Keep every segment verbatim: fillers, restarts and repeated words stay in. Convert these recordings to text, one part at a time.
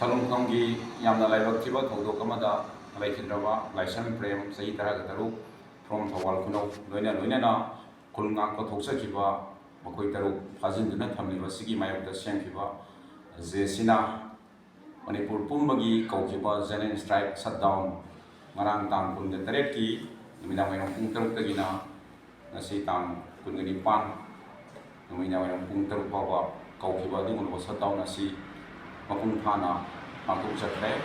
ꯈꯨꯅꯨꯡꯒꯤ ꯌꯥꯝꯅ ꯂꯥꯏꯕꯛ ꯊꯤꯕ ꯊꯧꯗꯣꯛ ꯑꯃꯗ ꯂꯩꯈꯤꯗ꯭ꯔꯕ ꯂꯥꯏꯁ꯭ꯔꯝ ꯄ꯭ꯔꯦꯝ, ꯆꯍꯤ ꯇꯔꯥꯒ ꯇꯔꯨꯛ, from ꯊꯧꯕꯥꯜ ꯈꯨꯅꯧ, ꯂꯣꯏꯅ ꯂꯣꯏꯅꯅ ꯈꯨꯜ ꯉꯥꯛꯄ ꯊꯣꯛꯆꯈꯤꯕ ꯃꯈꯣꯏ ꯇꯔꯨꯛ ꯐꯥꯖꯤꯟꯗꯨꯅ ꯊꯝꯂꯤꯕ ꯑꯁꯤꯒꯤ ꯃꯥꯌꯣꯛꯇ ꯁꯦꯝꯈꯤꯕ ꯖꯦ ꯁꯤꯅ ꯃꯅꯤꯄꯨꯔ ꯄꯨꯝꯕꯒꯤ ꯀꯧꯈꯤꯕ general strike shutdown ꯉꯔꯥꯡ ꯇꯥꯡ ꯀꯨꯟꯒ ꯇꯔꯦꯠꯀꯤ ꯅꯨꯃꯤꯗꯥꯡ ꯋꯥꯏꯔꯝ ꯄꯨꯡ ꯇꯔꯨꯛꯇꯒꯤꯅ ꯉꯁꯤ ꯇꯥꯡ ꯀꯨꯟꯒ ꯅꯤꯄꯥꯟ ꯅꯨꯃꯤꯗꯥꯡ ꯋꯥꯏꯔꯝ ꯄꯨꯡ ꯇꯔꯨꯛ ꯐꯥꯎꯕ ꯀꯧꯈꯤꯕ ꯑꯗꯨꯒꯨꯝꯂꯕ shutdown ꯑꯁꯤ ꯃꯄꯨꯡ ꯐꯥꯅ ꯄꯥꯡꯊꯣꯛꯆꯈ꯭ꯔꯦ꯫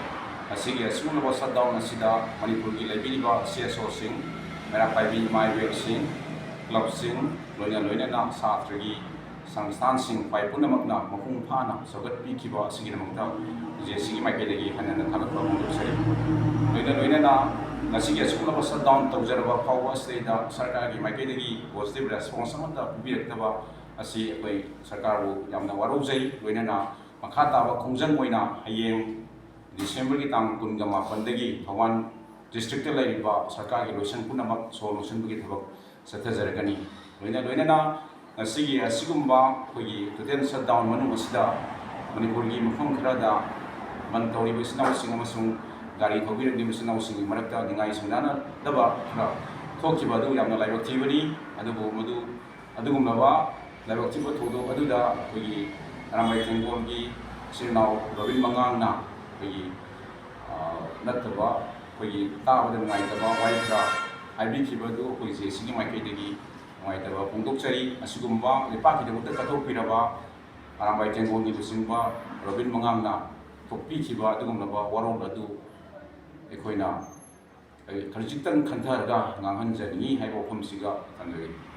ꯑꯁꯤꯒꯤ ꯑꯁꯤꯒꯨꯝꯂꯕ shutdown ꯑꯁꯤꯗ ꯃꯅꯤꯄꯨꯔꯒꯤ ꯂꯩꯕꯤꯔꯤꯕ C S Oꯁꯤꯡ, ꯃꯩꯔꯥ ꯄꯥꯏꯕꯤ ꯏꯃꯥ ꯏꯕꯦꯜꯁꯤꯡ, clubꯁꯤꯡ, ꯂꯣꯏꯅ ꯂꯣꯏꯅꯅ ꯁꯥꯇ꯭ꯔꯒꯤ ꯁꯪꯁꯊꯥꯟꯁꯤꯡ ꯈ꯭ꯋꯥꯏ ꯄꯨꯝꯅꯃꯛꯅ ꯃꯄꯨꯡ ꯐꯥꯅ ꯁꯧꯒꯠꯄꯤꯈꯤꯕ ꯑꯁꯤꯒꯤꯗꯃꯛꯇ ꯍꯧꯖꯤꯛ ꯑꯁꯤꯒꯤ ꯃꯥꯏꯀꯩꯗꯒꯤ ꯍꯟꯅ ꯍꯟꯅ ꯊꯥꯒꯠꯄ ꯐꯣꯡꯗꯣꯛꯆꯔꯤ꯫ ꯂꯣꯏꯅ ꯂꯣꯏꯅꯅ ꯉꯁꯤꯒꯤ ꯑꯁꯤꯒꯨꯝꯂꯕ shutdown ꯇꯧꯖꯔꯕ ꯐꯥꯎꯕ ꯑꯁꯤꯗꯩꯗ ꯁꯔꯀꯥꯔꯒꯤ ꯃꯥꯏꯀꯩꯗꯒꯤ positive response ꯑꯃꯠꯇ ꯄꯤꯕꯤꯔꯛꯇꯕ ꯑꯁꯤ ꯑꯩꯈꯣꯏ ꯁꯔꯀꯥꯔꯕꯨ ꯌꯥꯝꯅ ꯋꯥꯔꯧꯖꯩ꯫ ꯂꯣꯏꯅꯅ ꯃꯈꯥ ꯇꯥꯕ ꯈꯣꯡꯖꯪ ꯑꯣꯏꯅ ꯍꯌꯦꯡ Decemberꯒꯤ ꯇꯥꯡ ꯀꯨꯟꯒ ꯃꯥꯄꯟꯗꯒꯤ ꯊꯧꯕꯥꯜ districtꯇ ꯂꯩꯔꯤꯕ ꯁꯔꯀꯥꯔꯒꯤ ꯂꯣꯏꯁꯪ ꯄꯨꯝꯅꯃꯛ ꯁꯣ ꯂꯣꯟꯁꯤꯟꯕꯒꯤ ꯊꯕꯛ ꯆꯠꯊꯖꯔꯛꯀꯅꯤ꯫ ꯂꯣꯏꯅ ꯂꯣꯏꯅꯅ ꯉꯁꯤꯒꯤ ꯑꯁꯤꯒꯨꯝꯕ ꯑꯩꯈꯣꯏꯒꯤ total shutdown ꯃꯅꯨꯡ ꯑꯁꯤꯗ ꯃꯅꯤꯄꯨꯔꯒꯤ ꯃꯐꯝ ꯈꯔꯗ ꯕꯟ ꯇꯧꯔꯤꯕ ꯏꯆꯤꯟ ꯏꯅꯥꯎꯁꯤꯡ ꯑꯃꯁꯨꯡ ꯒꯥꯔꯤ ꯊꯧꯕꯤꯔꯛꯂꯤꯕ ꯏꯆꯤꯟ ꯏꯅꯥꯎꯁꯤꯡꯒꯤ ꯃꯔꯛꯇ ꯅꯤꯡꯉꯥꯏ ꯁꯪꯗꯥꯅꯗꯕ ꯈꯔ ꯊꯣꯛꯈꯤꯕ ꯑꯗꯨ ꯌꯥꯝꯅ ꯂꯥꯏꯕꯛ ꯊꯤꯕꯅꯤ꯫ ꯑꯗꯨꯕꯨ ꯃꯗꯨ ꯑꯗꯨꯒꯨꯝꯂꯕ ꯂꯥꯏꯕꯛ ꯊꯤꯕ ꯊꯧꯗꯣꯛ ꯑꯗꯨꯗ ꯑꯩꯈꯣꯏꯒꯤ ꯑꯔꯥꯝꯕꯥꯏ ꯇꯦꯡꯒꯣꯜꯒꯤ ꯏꯆꯤꯜ ꯏꯅꯥꯎ ꯔꯣꯕꯤꯟ ꯃꯉꯥꯡꯅ ꯑꯩꯈꯣꯏꯒꯤ, ꯑ, ꯅꯠꯇꯕ ꯑꯩꯈꯣꯏꯒꯤ ꯇꯥꯕꯗ ꯅꯨꯡꯉꯥꯏꯇꯕ ꯋꯥꯍꯩ ꯈꯔ ꯍꯥꯏꯕꯤꯈꯤꯕ ꯑꯗꯨ ꯑꯩꯈꯣꯏ ꯖꯦ ꯁꯤꯒꯤ ꯃꯥꯏꯀꯩꯗꯒꯤ ꯅꯨꯡꯉꯥꯏꯇꯕ ꯐꯣꯡꯗꯣꯛꯆꯔꯤ꯫ ꯑꯁꯤꯒꯨꯝꯕ ꯂꯩꯄꯥꯛꯀꯤꯗꯃꯛꯇ ꯀꯠꯊꯣꯛꯄꯤꯔꯕ ꯑꯔꯥꯝꯕꯥꯏ ꯇꯦꯡꯒꯣꯜꯒꯤ ꯂꯨꯆꯤꯡꯕ ꯔꯣꯕꯤꯟ ꯃꯉꯥꯡꯅ ꯊꯣꯛꯄꯤꯈꯤꯕ ꯑꯗꯨꯒꯨꯝꯂꯕ ꯋꯥꯔꯣꯜ ꯑꯗꯨ ꯑꯩꯈꯣꯏꯅ ꯈꯖꯤꯛꯇꯪ ꯈꯟꯊꯔꯒ ꯉꯥꯡꯍꯟꯖꯅꯤꯡꯏ ꯍꯥꯏꯕ ꯋꯥꯐꯝꯁꯤꯒ ꯊꯝꯖꯒꯦ꯫